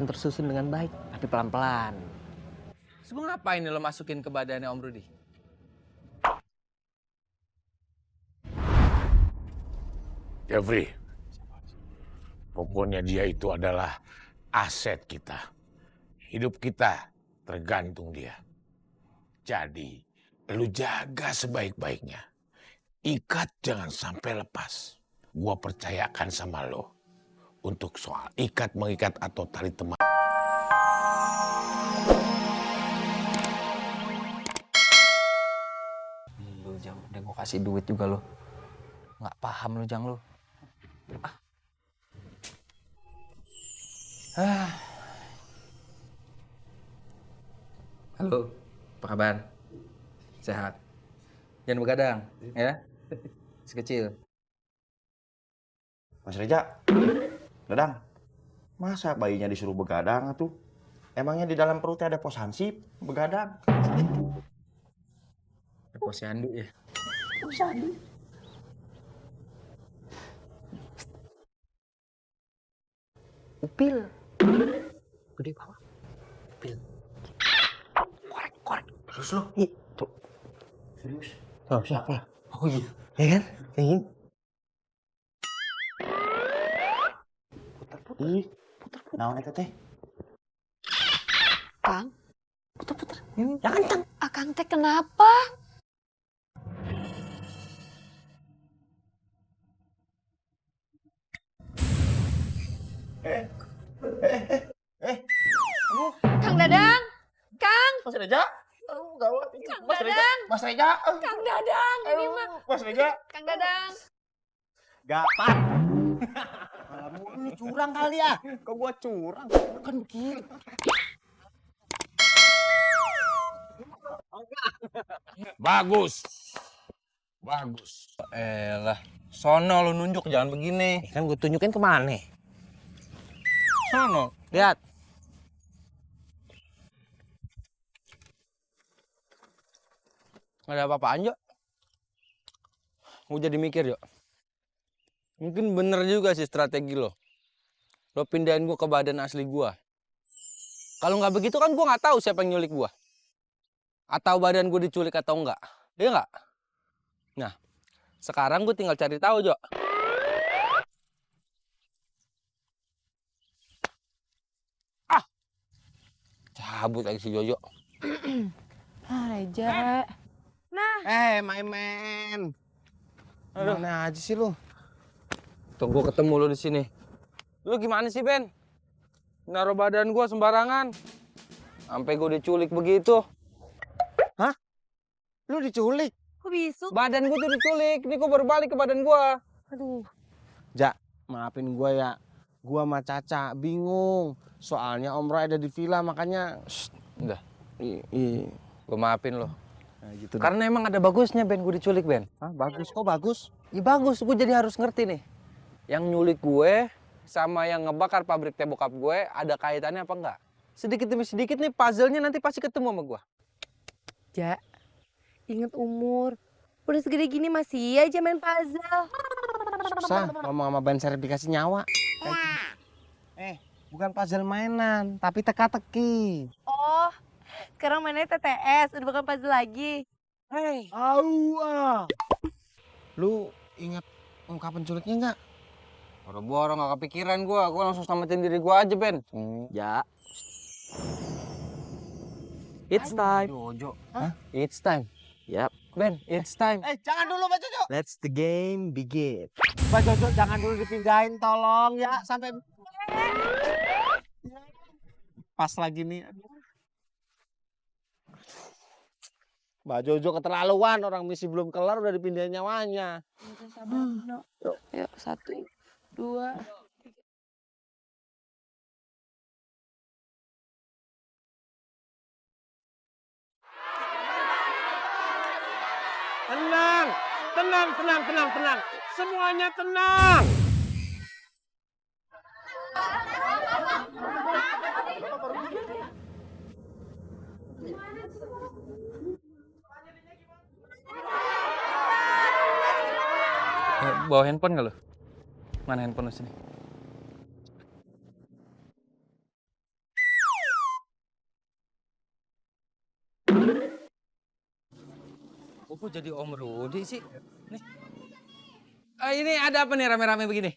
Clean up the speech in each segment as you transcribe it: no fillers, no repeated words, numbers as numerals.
tersusun dengan baik, tapi pelan-pelan. Terus gue ngapain nih lo masukin ke badannya Om Rudi? Jeffrey, pokoknya dia itu adalah aset kita. Hidup kita tergantung dia. Jadi, lu jaga sebaik-baiknya. Ikat jangan sampai lepas. Gua percayakan sama lo. Untuk soal ikat, mengikat, atau tali temali. Lu Jang, udah gue kasih duit juga lo. Nggak paham lo Jang lo. Halo, apa kabar? Sehat? Jangan begadang, ya? Sekecil. Mas Reja, Dadang, masa bayinya disuruh begadang tuh? Emangnya di dalam perutnya ada pos hansip begadang? Posyandu ya? Posyandu. Upil. Gede banget. Upil. Korek. Terus lo? Tuh. Serius? Oh, siapa? Oh iya. Ya kan? Ingin. Ih, naon eta teh? Kang, Putar. Ini yang kencang. Akang teh kenapa? Kang Dadang, Kang, Mas Reja? Aduh, gawat ini. Kang Mas Reja, Dadang. Mas Reja. Kang Dadang, ini mah. Mas Reja. Kang Dadang. Gapat. Kamu ini curang kali ya? Kok gua curang? Bukan begitu. Bagus. Elah, sono lu nunjuk jangan begini. Kan gue tunjukin kemana? Sono. Lihat. Nggak ada apa-apaan, Jo. Gue jadi mikir, Jo. Mungkin bener juga sih strategi lo. Lo pindahin gue ke badan asli gue. Kalau nggak begitu kan gue nggak tahu siapa yang nyulik gue. Atau badan gue diculik atau enggak. Iya nggak? Nah, sekarang gue tinggal cari tahu, Jo. Cabut lagi si Jojo. Reja. My man. Mana aja sih lu? Tuh gue ketemu lo di sini. Lu gimana sih, Ben? Naruh badan gue sembarangan. Sampai gue diculik begitu. Lu diculik. Kok bisu? Badan gue tuh diculik. Ini gue baru balik ke badan gue. Aduh. Ja, maafin gua ya. Gua sama Caca bingung. Soalnya Om Roy ada di villa makanya. Udah, Ih. gue maafin lo. Nah, gitu. Karena emang ada bagusnya, Ben, gue diculik, Ben. Hah, bagus. Kok bagus? Iya bagus, gue jadi harus ngerti nih. Yang nyulik gue sama yang ngebakar pabrik teh bokap gue ada kaitannya apa enggak? Sedikit demi sedikit nih puzzle-nya nanti pasti ketemu sama gue. Ja, inget umur. Udah segede gini masih aja main puzzle. Susah ngomong sama ban serep dikasih nyawa. Bukan puzzle mainan, tapi teka-teki. Oh, sekarang mainnya TTS, udah bukan puzzle lagi. Hei, Lu ingat muka penculiknya nggak? boro-boro gak kepikiran gue langsung selamatin diri gue aja, Ben. Ya. It's time. Jojo. Hah? It's time. Yap. Ben, it's time. Jangan dulu Pak Jojo. Let's the game begin. Pak Jojo jangan dulu dipindahin tolong ya sampai Pas lagi nih. Mbak Jojo keterlaluan, orang misi belum kelar udah dipindahin nyawanya. Yuk, 1, 2. Tenang. Semuanya tenang. Bawa handphone nggak lo? Mana handphone lo sini? Kok gua jadi Om Rudi sih? Nih. Ini ada apa nih rame-rame begini?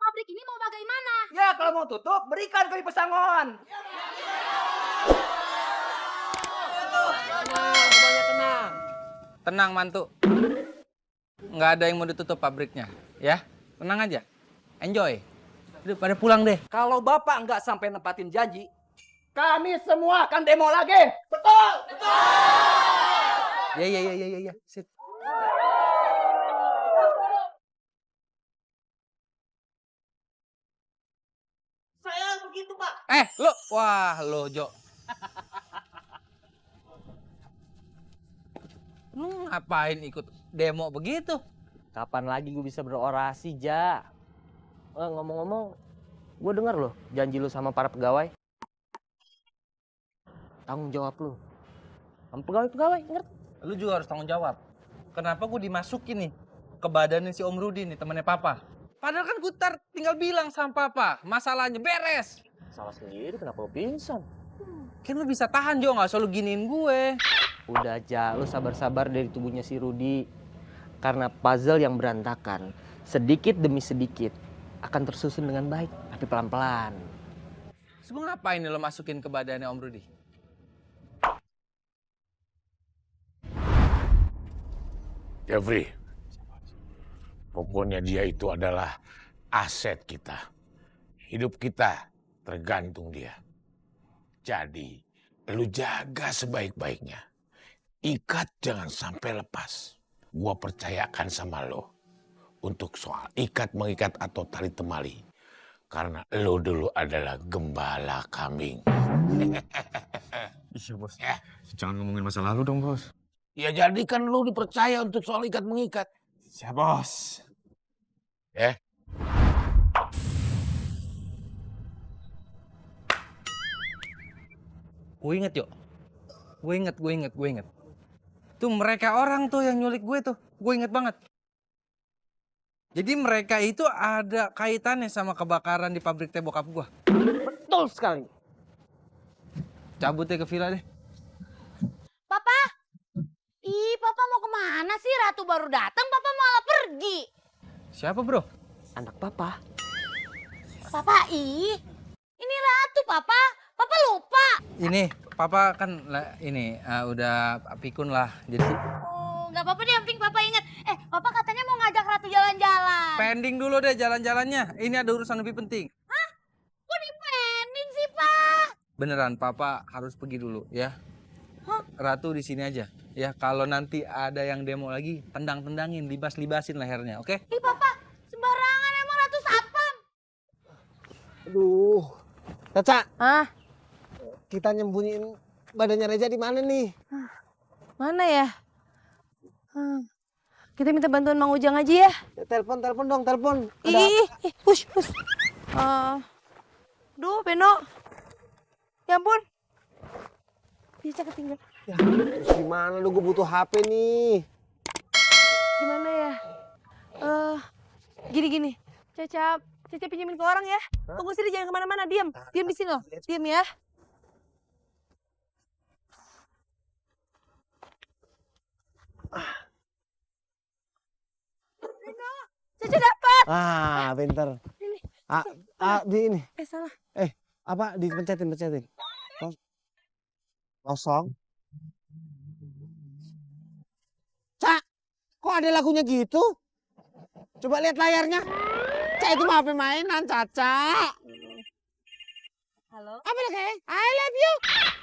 Pabrik ini mau bagaimana? Ya, kalau mau tutup, berikan kami pesangon. Tenang mantu. Nggak ada yang mau ditutup pabriknya, ya. Tenang aja. Enjoy. Udah pada pulang deh. Kalau Bapak nggak sampai nempatin janji, kami semua akan demo lagi. Betul? Ya. Sip. Saya begitu, Pak. Lo, Jo. Lu ngapain ikut demo begitu? Kapan lagi gue bisa berorasi, Ja? Ngomong-ngomong, gue dengar loh janji lu sama para pegawai. Tanggung jawab lu. Sama pegawai-pegawai, ngerti? Lu juga harus tanggung jawab. Kenapa gue dimasukin nih ke badannya si Om Rudi nih, temannya Papa? Padahal kan gue tinggal bilang sama Papa, masalahnya beres. Salah sendiri, kenapa lu pingsan? Kan lu bisa tahan, Jo, nggak selalu giniin gue. Udah aja, lu sabar-sabar dari tubuhnya si Rudi. Karena puzzle yang berantakan, sedikit demi sedikit, akan tersusun dengan baik, tapi pelan-pelan. Terus gue ngapain nih lo masukin ke badannya Om Rudi? Jeffrey, pokoknya dia itu adalah aset kita. Hidup kita tergantung dia. Jadi, lu jaga sebaik-baiknya. Ikat jangan sampai lepas. Gua percayakan sama lo untuk soal ikat mengikat atau tali temali. Karena lo dulu adalah gembala kambing. Iya bos. Ya. Jangan ngomongin masa lalu dong bos. Ya jadi kan lo dipercaya untuk soal ikat mengikat. Siap bos. Ya. Gue inget, Yo. Gue inget. Tuh mereka orang tuh yang nyulik gue tuh. Gue inget banget. Jadi mereka itu ada kaitannya sama kebakaran di pabrik teh bokap gue. Betul sekali. Cabut deh ke villa deh. Papa? Ih, Papa mau kemana sih? Ratu baru datang, Papa malah pergi. Siapa, bro? Anak papa. Papa, ini Ratu, Papa. Papa lupa. Ini, papa kan udah pikun lah. Jadi Oh, nggak apa-apa deh, yang penting Papa ingat. Papa katanya mau ngajak Ratu jalan-jalan. pending dulu deh jalan-jalannya. Ini ada urusan lebih penting. Hah? Kok dipending sih, Pak? Beneran, papa harus pergi dulu ya. Hah? Ratu di sini aja. Ya, kalau nanti ada yang demo lagi, tendang-tendangin, libas-libasin lehernya, oke? Ih, Papa, sembarangan emang Ratu satpam. Aduh. Caca, Ah, kita nyembunyiin badannya Reza di mana nih? mana ya? Kita minta bantuan Mang Ujang aja ya. Telepon dong, telepon. Ih, push. Duh, Beno. Ya ampun. Bisa ketinggalan. Ya, terus gimana lu? Gue butuh HP nih. Gimana ya? Gini. Caca pinjemin ke orang ya. Tunggu sini, jangan kemana-mana. Diam di sini loh. Diam ya. Caca dapat. Ah, pinter. Ini. Di ini. Salah. Apa? Dipencetin. Kosong. Cak, kok ada lagunya gitu? Coba lihat layarnya. Cak, itu mah HP mainan, Caca. Halo? Apa lagi? I love you.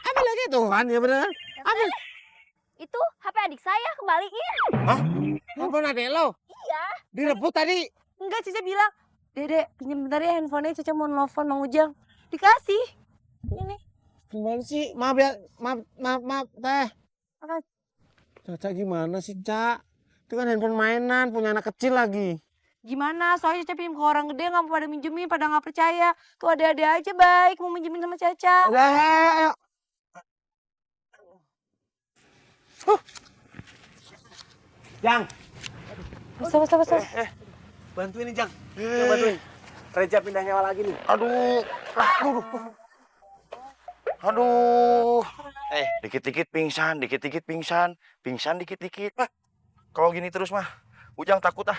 Apa lagi? Tuh kan, ya bener. Apa? Itu HP adik saya, kembaliin. Hah? Handphone adek lo? Iya. Direbut tadi? Enggak, Caca bilang, Dede, pinjam bentar ya handphonenya, Caca mau nelfon Mang Ujang. Dikasih. Ini. Gimana sih? Maaf ya. Maaf, Teh. Apa? Caca gimana sih, Cak? Itu kan handphone mainan, punya anak kecil lagi. Gimana? Soalnya Caca pinjam ke orang gede, nggak mau pada minjemin, pada nggak percaya. Tuh ada-ada aja baik mau minjemin sama Caca. Udah, ayo. Jang, Sabar. bantuin nih, Jang. Bantuin. Reja pindah nyawa lagi nih. Aduh. Dikit-dikit pingsan, dikit-dikit pingsan, pingsan dikit-dikit. Kalau gini terus mah, Ujang takut ah.